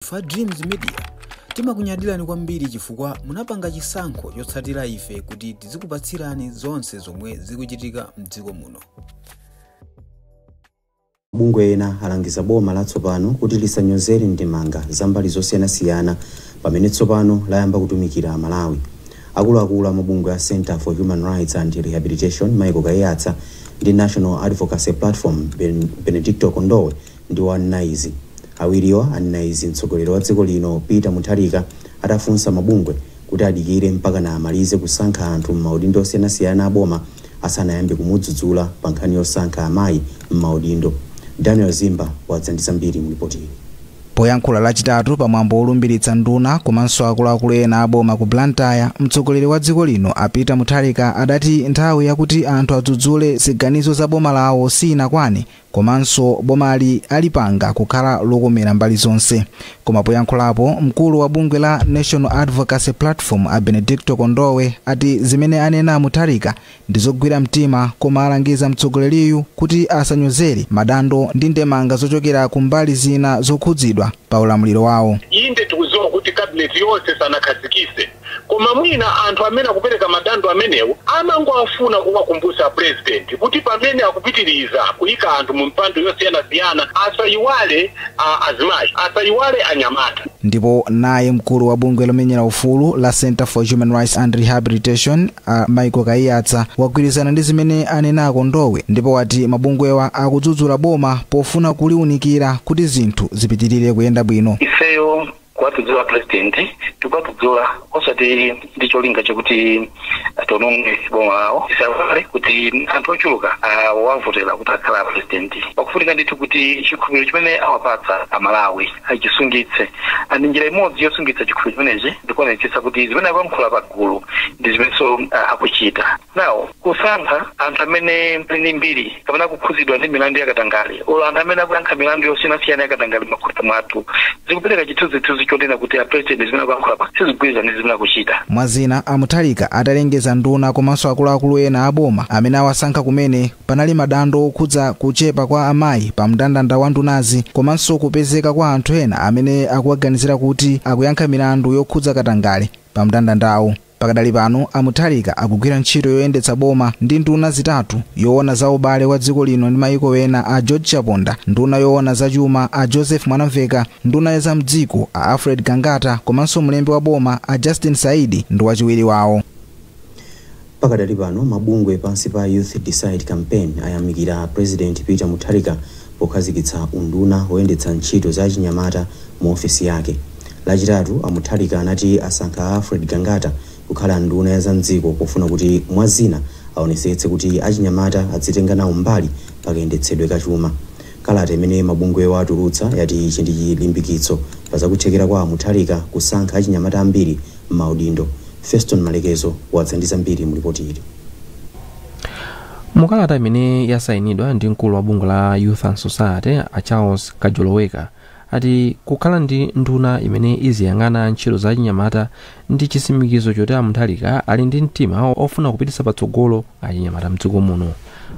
Fa Dreams Media timakunyadirani kwambiri chifukwa munapanga chisankho chotsatira ife kuti tizikupatsirani zonse zomwe zikuchitika mdziko muno. Mabungwe ena alangiza boma latsopano kuti lisanyozere ndemanga za mbali zosiyanasiyana pamene tsopano layamba kutumikira Malawi. Akuluakulu a mabungwe a Center for Human Rights and Rehabilitation, Michael Kaiyatsa, ndi National Advocacy Platform, Benedicto Kondowe, ndi anena izi. Awiriwa anena izi mtsogoleri wa dziko lino Peter Mutharika atafunsa mabungwe kuti adikire mpaka na amalize kusankha anthu m'maudindo osiyanasiyana a boma asanayambe kumudzudzula pa nkhani yosankha amayi m'maudindo. Daniel Zimba wadza ndi zambiri mu ripoti iyi. Poyankhula Lachitatu pamwambo wolumbiritsa nduna komanso akuluakulu ena aboma ku Blantyre, mtsogoleri wa dziko lino a Peter Mutharika adati nthawi yakuti anthu adzudzule ziganizo za boma lawo sinakwane, komanso bomali alipanga kukhala lokomera mbali zonse. Koma poyankhulapo, mkulu wa bungwe la National Advocacy Platform a Benedicto Kondowe ati zimene anena Mutharika ndi zogwira mtima, koma alangiza mtsogoleriyu kuti asanyozere madando ndi ndemanga zochokera ku mbali zina zokhudzidwa pa ulamuliro wawo. Inde, tikudziwa kuti cabinet yonse sanakhazikise, koma mwina anthu amene akupereka madando amenewo amangoafuna kuwakumbutsa president kuti pamene akupitiriza kuyika anthu mu mpando yosiyanasiyana asayiwale azimayi, asayiwale anyamata. Ndipo naye mkulu wa bungwe lomenyera ufulu la Center for Human Rights and Rehabilitation, Michael Kaiyatsa, wagwirizana ndi zimene anena Kondowe ndipo wati mabungwewa akudzudzula boma pofuna kuliwunikira kuti zinthu zipitirire kuyenda bwino. Ifeyo kuwadzudzula president tikuwadzudzula osati ndi cholinga chokuti tiononge boma lawo. Tisaiwale kuti anthu ochuluka awavotera kuti akhala president. Pakufunika ndithu kuti chikhulupiriro chimene awapatsa Amalawi achisungitse, and njira imodzi yosungitsa chikhulupiriro chimenechi ndikuonetsetsa kuti zimene akuyankhula pagulu ndi zimenenso akuchita. Now, kusankha anthu amene ali ndi mbiri kapena akukhudzidwa ndi milandu yakatangale olo anthu amene akuyankha milandu yosiyanasiyana yakatangale m'makhoti mwathu zikupereka chithunzithunzi chonena kuti a president zimene akuyankhula pa sizigwirizana ndi zimene akuchita. Mwazina, a Mutharika atalengeza nduna komanso akuluakulu ena aboma amene awasankha kumene, panali madando okhudza kuchepa kwa amayi pa mndandanda wa ndunazi komanso kupezeka kwa anthu ena amene akuwaganizira kuti akuyankha milandu yokhudza katangale pa mndandandawo. Pakadali pano a Mutharika akugwira ntchito yoyendetsa boma ndi nduna zitatu: yoona za ubale wa dziko lino ndi mayiko ena a George Chaponda, nduna yoona za chuma a Joseph Mwanamveka, nduna ya zamdziko a Alfred Gangata, komanso mlembi wa boma a Justin Saidi ndi wachiwiri wawo. Pakadali pano mabungwe pansi pa Youth Decide Campaign ayamikira President Peter Mutharika pokhazikitsa unduna woyendetsa ntchito za chinyamata mu ofesi yake. Lachitatu a Mutharika anati asankha Alfred Gangata kukhala nduna ya zamdziko pofuna kuti mwazina aonetsetse kuti achinyamata adzitenga nawo mbali pakayendetsedwe kachuma. Kalata imene mabungwewa atulutsa yati ichi ndi chilimbikitso pa zakuthekera kwa Mutharika kusankha achinyamata ambiri m'maudindo. Feston Malekezo wadza ndi zambiri mu ripoti ili. Mukalata imene yasayinidwa ndi mkulu wa bungwe la Youth and Society a Charles Kajoloweka, ati kukhala ndi nduna imene iziyang'ana ntchito za chinyamata ndi chitsimikizo choti a Mutharika ali ndi mtima ofuna kupititsa patsogolo achinyamata mdziko muno.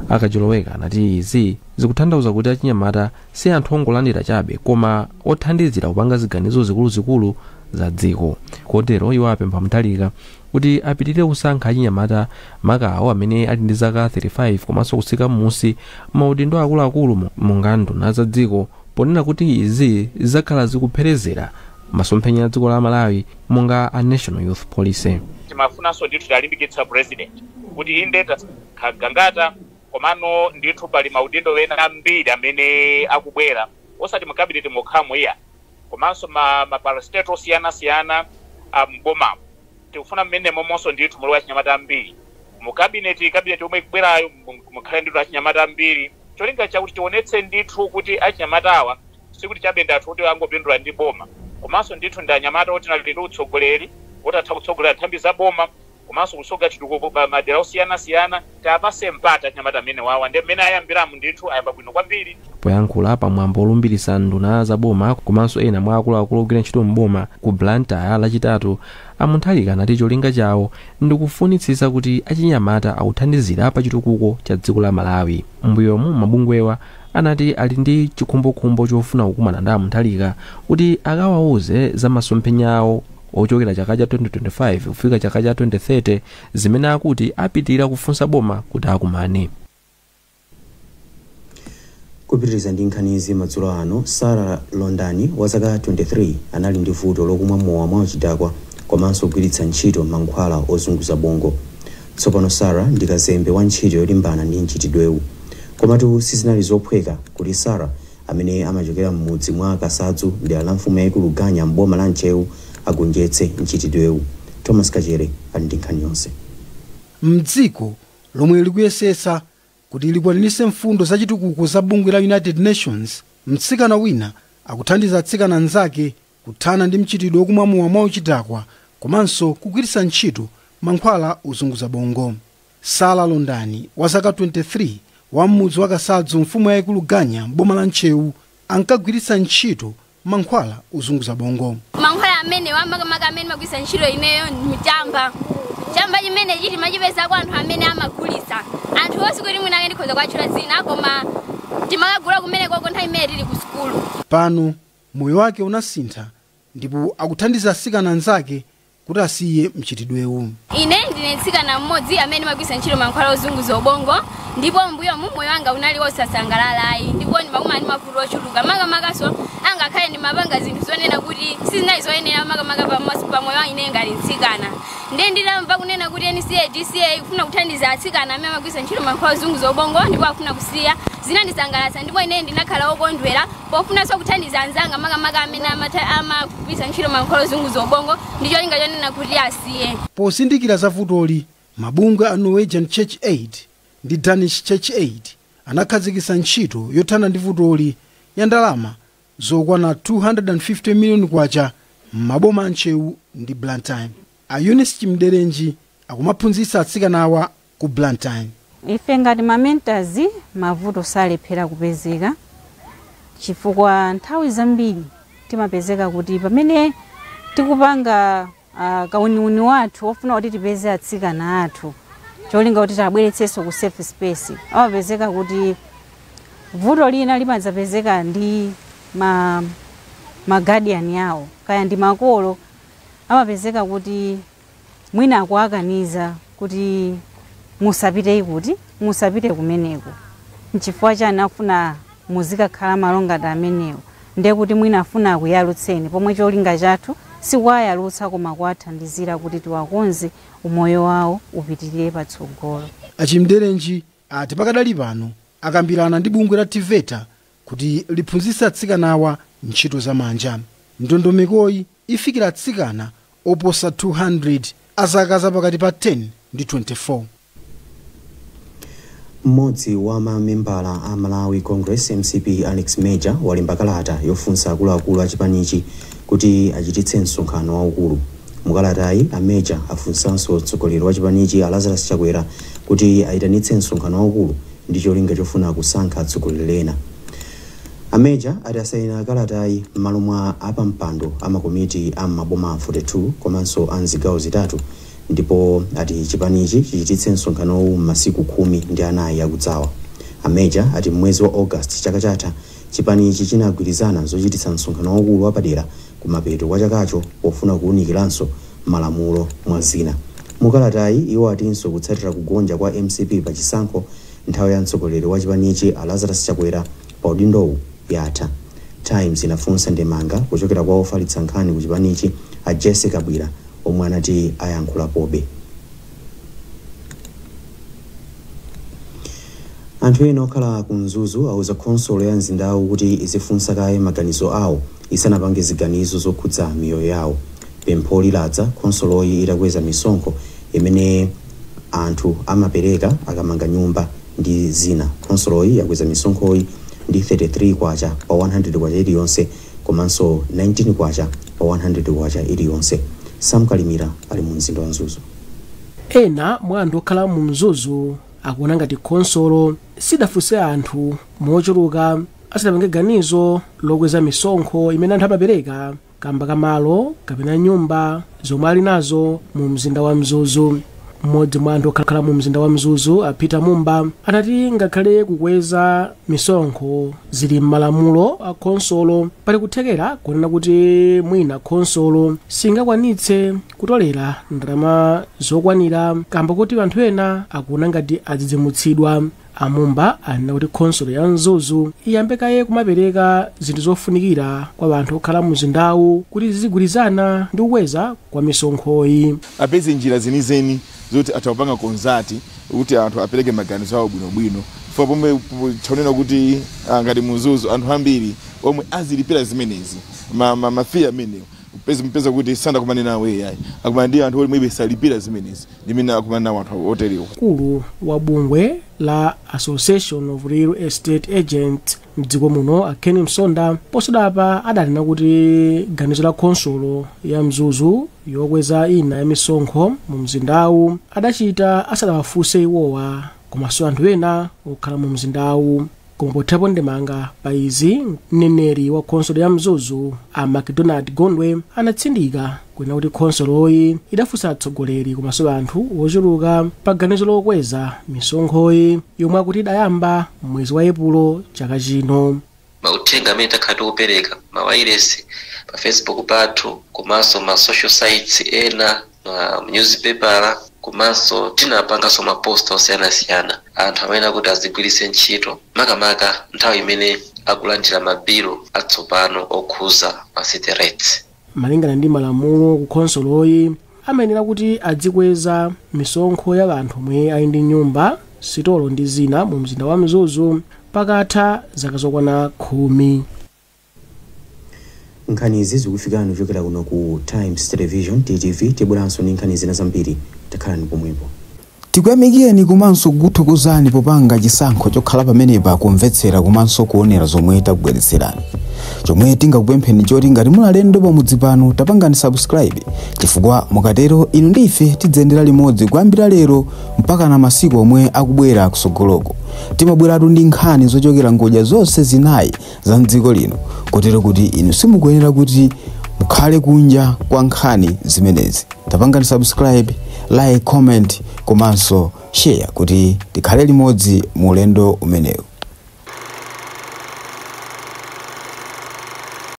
Akajoloweka anati izi zikutanthauza kuti achinyamata si anthu ongolandira chabe, koma othandizira kupanga ziganizo zikuluzikulu za dziko. Kotero iwo apempha Mutharika kuti apitirire kusankha achinyamata, maka awo amene ali ndi zaka 35 komanso kutsika m'munsi, maudindo akuluakulu monga nduna za dziko, ponena kuti izi zidzakhala zikupherezera masomphenya a dziko la Malawi monga a National Youth Policy. Timafunanso ndithu talimbikitsa president kuti inde, tasankha Gangata, komano ndithu pali maudindo ena ambiri amene akubwera, osati mu cabinet mokhamo iya, komanso ma parastatal osiyanasiyana mbomamo. Tikufuna mmene momonso ndithu mulowa achinyamata ambiri mu cabinet yomwe ikubwerayo, mukhale ndithu achinyamata ambiri, cholinga chakuti tionetse ndithu kuti achinyamata awa sikuti chabe ndi anthu kuti angopindula ndi boma, komanso ndithu ndi anyamata oti ali ndi utsogoleri, otatha kutsogolera nthambi za boma komanso kusoga chitukuko pa madera osiyanasiyana. Tiapase mpata achinyamata amene wawa, ndi mmene ayambiramu ndithu ayamba bwino kwambiri. Poyankhula pamwambo olumbiritsa nduna za boma komanso ena mwa akuluakulu ogwira ntchito mboma ku Blantyre Lachitatu, a Mutharika anati cholinga chawo ndikufunitsitsa kuti achinyamata akuthandizira pa chitukuko cha dziko la Malawi. Mbuyomu mabungwewa anati ali ndi chikhumbokhumbo chofuna kukumana ndi Mutharika kuti akawauze za masomphenya awo ochokera chaka cha 2025 kufika chaka cha 2030, zimene akuti apitirira kufunsa boma kuti akumane. Kupitiriza ndi nkhanizi madzulo ano, Sarah Londani wa zaka 23 anali ndi vuto lokumwa mowa mwachidakwa komanso kugwiritsa ntchito mankhwala ozunguza bongo. Tsopano Sarah ndi kazembe wa ntchito yolimbana ndi mchitidwewu. Komatu sizinali zophweka kuti Sarah, amene amachokera m'mudzi mwa Kasadzu dera la mfumu yayikulu Ganya m'boma la Ntcheu, agonjetse mchitidwewu. Thomas Kachere ali ndi nkhani yonse. Mdziko lomwe likuyesesa kuti likwaniritse mfundo zachitukuko za bungwe la United Nations, mtsikana wina akuthandiza atsikana anzake kuthana ndi mchitidwe wokumwa mowa mwauchidakwa komanso kugwiritsa ntchito mankhwala ozunguza bongo. Sala Londani wa zaka 23 wa m'mudzi wa Kasadzu mfumu yayikulu Ganya m'boma la Ntcheu ankagwiritsa ntchito mankhwala ozunguza bongo. Mankhwala amene wamakamaka amene magwiritsa ntchito ineyo mchamba chamba chimene chiti machipeza kwa anthu amene amagulitsa, anthu onse kuti mwina ndikhoza kuwatchula zina, koma timakagula kumene koko nthawi imene tili ku sukulu. Pano moyo wake unasintha ndipo akuthandiza atsikana anzake kuti asiye mchitidwewu. Ine ndine mtsikana mmodzi amene magwiritsa ntchito mankhwala ozunguza ubongo, ndipo mbuyomu moyo wanga unali wosasangalalayi, ndipo ndimakumana ndi mavuto ochuluka, makamakaso angakhale ndimapanga zinthu zonena kuti sizinali zoyenera makamaka pa moyo wa ine ngati mtsikana. Ndiye ndinamva kunena kuti NCADCA ikufuna kuthandiza atsikana amene amagwiritsa ntchito mankhwala ozunguza ubongo ndipo akufuna kusiya, zinandisangalatsa ndipo ine ndinakhala wokondwera pofunanso kuthandiza anzanga makamaka amene amagwiritsa ntchito mankhwala ozunguza ubongo ndi cholinga chonena kuti asiye. Posindikira za vutoli, mabungwe a Norwegian Church Aid ndi Danish Church Aid anakhazikitsa ntchito yothana ndi vutoli ya ndalama zokwana 250 million kwacha m'maboma a Ntcheu ndi Blantyre. A Eunice Chimderenji akumaphunzitsa atsikanawa ku Blantyre. Ife ngati ma mentors, mavuto salephera kupezeka, chifukwa nthawi zambiri timapezeka kuti pamene tikupanga kauniuni wathu ofuna kuti tipeze atsikana athu cholinga kuti tabweretsenso ku safe space, amapezeka kuti vuto lina limadzapezeka ndi ma guardian yawo kaya ndi makolo, amapezeka kuti mwina akuakaniza kuti musapite kuti musapite kumeneko, nchifukwa chani afuna muzikakhala malo ngati amenewo, ndiye kuti mwina afuna akuyalutseni, pomwe cholinga chathu sikuwayalutsa koma kuwathandizira kuti tiwakonze umoyo wawo upitirire patsogolo. Achimderenji ati pakadali pano akambirana ndi bungwe la TEVETA kuti liphunzitse atsikanawa ntchito zamanja. Ndondomekoyi ifikira atsikana oposa 200 azaka zapakati pa 10 ndi 24. Mmodzi wa mamembala a Malawi Congress MCP, Alex Major, walemba kalata yofunsa akuluakulu a chipanichi kuti achititse msonkhano waukulu. Mukalatayi, a Major afunsanso mtsogoleri wa chipanichi a Lazarus Chakwera kuti ayitanitse msonkhano waukulu ndi cholinga chofuna kusankha atsogoleri ena. A Major ati asayina kalatayi m'malo mwa apampando a makomiti a maboma 42 komanso a mzigawo zitatu, ndipo ati chipanichi chichititse msonkhanowu m'masiku 14 akudzawa. A Major ati mwezi wa August chaka chatha chipanichi chinagwirizana zochititsa msonkhano waukulu wapadera kumapeto kwa chakacho pofuna kuwunikiranso malamulo mwa zina. Mukalatayi iwo atinso kutsatira kugonja kwa MCP pa chisankho, nthawi ya mtsogoleri wa chipanichi a Lazarus Chakwera pa udindowu yatha. Times inafunsa ndemanga kuchokera kwa ofalitsa nkhani ku chipanichi a Jessica Bwira, omwe anati ayankhulapobe. Anthu ena okhala ku Mzuzu auza khonsolo ya mzindawu kuti izifunsa kaye maganizo awo isanapange ziganizo zokhudza miyoyo yawo. Pempho liladza khonsoloyi itakweza misonkho imene anthu amapereka akamanga nyumba ndi zina. Khonsoloyi yakweza misonkhoyi ndi 33 kwacha pa 100 kwacha iliyonse komanso 19 kwacha pa 100 kwacha iliyonse. Sam Kalimira ali mu mzinda wa Mzuzu. Ena mwa anthu okhala mu Mzuzu akuona ngati khonsolo sidafunse anthu mochuluka asadapange ganizo lokweza misonkho imene anthu amapereka kamba kamalo kapena nyumba zomwe ali nazo mu mzinda wa Mzuzu. Mmodzi mwa anthu okhala mu mzinda wa Mzuzu, a Peter Mumba, anati ngakhale kukweza misonkho zili m'malamulo a khonsolo, pali kuthekera kunena kuti mwina khonsolo singakwanitse kutolera ndalama zokwanira kamba kuti anthu ena akuona ngati adzidzimutsidwa. Amumba anena kuti khonsolo ya Mzuzu iyambe kaye kumapereka zinthu zofunikira kwa anthu okhala mu mzindawu kuti zizigwirizana ndi kukweza kwa misonkhoyi. Apeze njira zenizeni zoti atawapanga consult kuti anthu apereke maganizo awo bwinobwino, chifukwa pomwe chaonena kuti ngati Mzuzu anthu ambiri omwe azilipira zimenezi ma fee amenewo mpeza kuti sandakumane nawo yayi, akumana ndi anthu omwe salipira zimenezi, ndimene akumana nawo anthu oterewa. Mkulu wa bungwe la Association of Real Estate Agents mdziko muno, a Ken Msonda, posachedwapa adanena kuti ganizo la khonsolo ya Mzuzu yokweza ina ya misonkho mu mzindawu adachita asadawafunse iwowa komanso anthu ena okhala mu mzindawu. Koma pothirapo ndemanga pa izi, mneneri wa khonsolo ya Mzuzu, a Macdonald Gondwe, anatsindika kunena kuti khonsoloyi idafunsa atsogoleri komanso anthu ochuluka pa ganizo lokweza misonkhoyi yomwe akuti idayamba mwezi wa Epulo chaka chino. Mauthenga amene takhala tikupereka mawayilesi, pa Facebook pathu, komanso ma social sites ena, ma newspaper, komanso tinapanganso ma poster osiyanasiyana, anthu amene akuti azigwiritse ntchito makamaka nthawi imene akulandira mabilo atsopano okhuza ma city rates. Malingana ndi malamulo, ku khonsoloyi amayenera kuti adzikweza misonkho ya anthu omwe ali ndi nyumba, sitolo ndi zina mu mzinda wa Mzuzu pakatha zaka zokwana 10. Nkhani izi zikufikani kuchokera kuno ku Times Television, TTV. Tibweranso ndi nkhani zina zambiri, takhalani pomwepo. Tikuyamikeni komanso kukuthokozani popanga chisankho chokhala pamenepa kumvetsera komanso kuonera zomwe takubweretserani. Chomwe tingakupempheni choti ngati muli alendo pamudzi pano, tapangani subscribe, chifukwa mukatero inu ndi ife tidzayendera limodzi kuyambira lero mpaka na masiku omwe akubwera kusogoloko. Timabweratu ndi nkhani zochokera ngodya zonse zinayi za mdziko lino, kotero kuti inu simukuyenera kuti mukhale kunja kwa nkhani zimenezi. Tapangani subscribe, like, comment komanso share kuti tikhale limodzi mu ulendo umenewu.